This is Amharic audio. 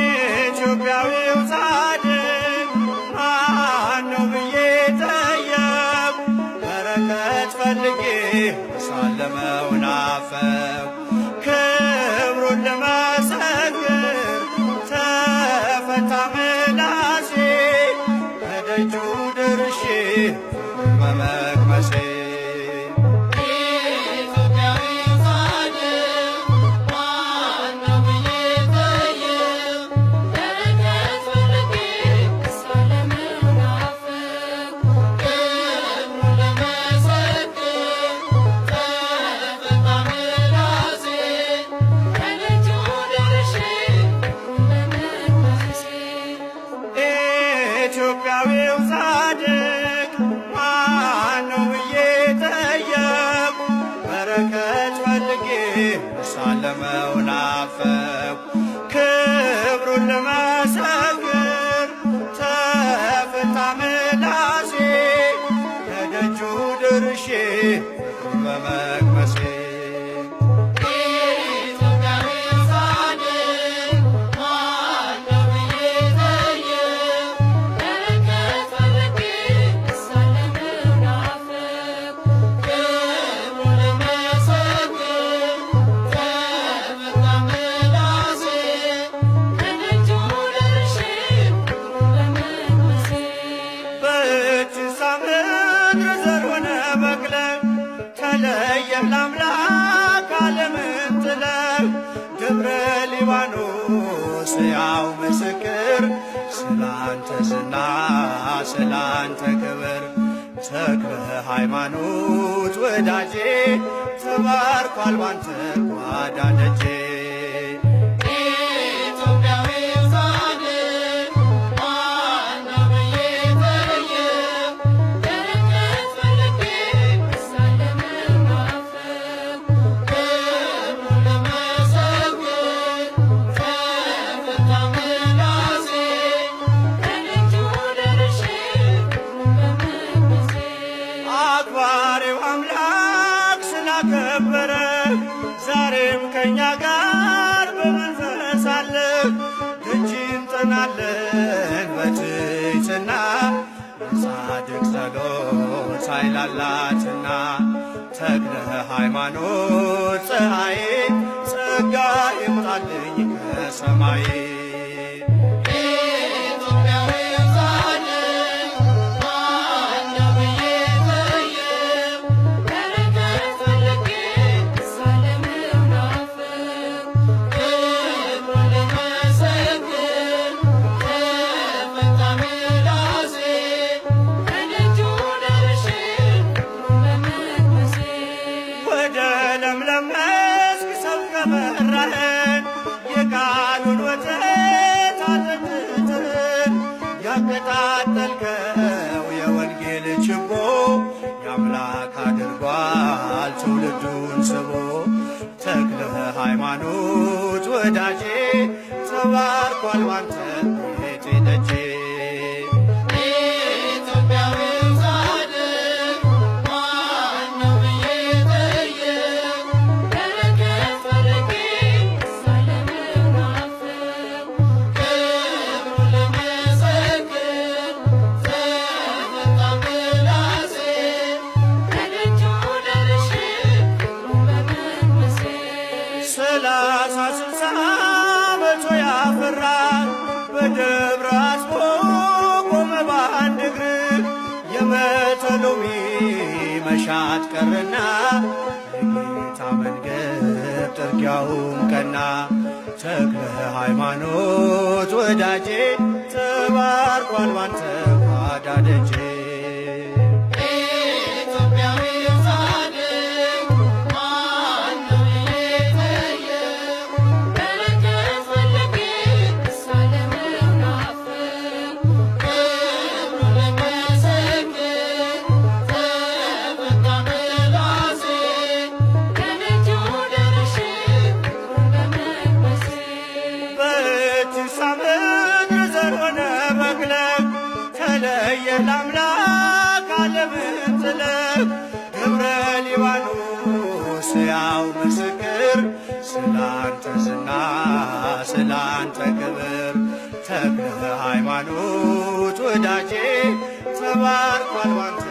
ኢትዮጵያዊው ጻድቅ ማነው ብዬ ጠየቅኩ። በረከት ፈልጌ ሳለመው ናፈቅኩ። ክብሩን ልመሰክር ተፈታ ምላሴ ከደጁ ደርሼ በመቅመሴ። ኢትዮጵያዊው ጻድቅ ማነው ብዬ ጠየቅኩ። በረከት ፈልጌ እሳለመው ናፈቅኩ። ክብሩን ልመሰክር ተፈታ ምላሴ ከደጁ ደርሼ በመቅመሴ። ኢትዮጵያዊው ጻድቅ ማነው ብዬ ጠየቅኩ። በረከት ፈልጌ ሳለመው ናፈቅኩ። ክብሩን ልመሰክር ተፈታ ምላሴ ከደጁ ደርሼ በመቅመሴ። ኢትዮጵያዊው ጻድቅ ማነው ብዬ ጠየቅኩ። በረከት ፈልጌ እሳለመው ናፈቅኩ። ክብሩን ልመሰክር ተፈታ ምላሴ ከደጁ ደርሼ በመቅመሴ። በእትሳ ምድር ዘር ሆነ በቅለ ተለየህ ለአምላክ ዓለምን ጥለህ ደብረ ሊባኖስ ሕያው ምስክር ስላንተ ዝና ስላንተ ክብር። ተክለ ሃይማኖት ወዳጄ ተባርኳል ባንተ ጓዳ ደጄ። ኢትዮጵያዊው ጻድቅ ማነው ብዬ ጠየቅኩ። በረከት ፈልጌ እሳለመው ናፈቅኩ። ክብሩን ልመሰክር ተፈታ ምላሴ ከደጁ ደርሼ በመቅመሴ። አክባሪው አምላክ ስላከበረ ዛሬም ከእኛ ጋር በመንፈስ አለ። ደጅ እንጠናለን በትሕትና የጻድቅ ጸሎት ኃይል አላትና። ተክለ ሃይማኖት ፀሐዬ ጸጋ ይምጣልኝ ከሰማይ። ኢትዮጵያዊው ጻድቅ ማነው ብዬ ጠየቅኩ። በረከት ፈልጌ እሳለመው ናፈቅኩ። ክብሩን ልመሰክር ተፈታ ምላሴ ከደጁ ደርሼ በመቅመሴ። ወደ ለምለም መስክ ሰው ከመራህን የቃሉን ወተት አጠጥተን ያቀጣጠልከው የወንጌል ችቦ የአምላክ አድርጓል ትውልዱን ስቦ። ተክለ ሃይማኖት ወዳጄ ተባርኳል ባንተ ቤቴ ደጄ። ኢትዮጵያዊው ጻድቅ ማነው ብዬ ጠየቅኩ። በረከት ፈልጌ እሳለመው ናፈቅኩ። ክብሩን ልመሰክር ተፈታ ምላሴ ከደጁ ደርሼ በመቅመሴ። 30 60 መቶ ያፈራ በደብረ አስቦ ቆመ በአንድ እግር የመቶ ሎሚ መሻት ቀረና የጌታ መንገድ ጥርጊያውም ቀና። ተክለ ሃይማኖት ወዳጄ ተባርኳል ባንተ ጓዳ ደጄ። ኢትዮጵያዊው ጻድቅ ማነው ብዬ ጠየቅኩ። በረከት ፈልጌ እሳለመው ናፈቅኩ። ክብሩን ልመሰክር ተፈታ ምላሴ ከደጁ ደርሼ በመቅመሴ። በእትሳ ምድር ዘር ሆነ በቅለ ተለየ ለአምላክ ዓለምን ጥለህ ደብረ ሊባኖስ ሕያው ምስክር ስለ ስላንተ ዝና ስላንተ ክብር ተክለ ሃይማኖት ወዳጄ ተባርኳል ባንተ።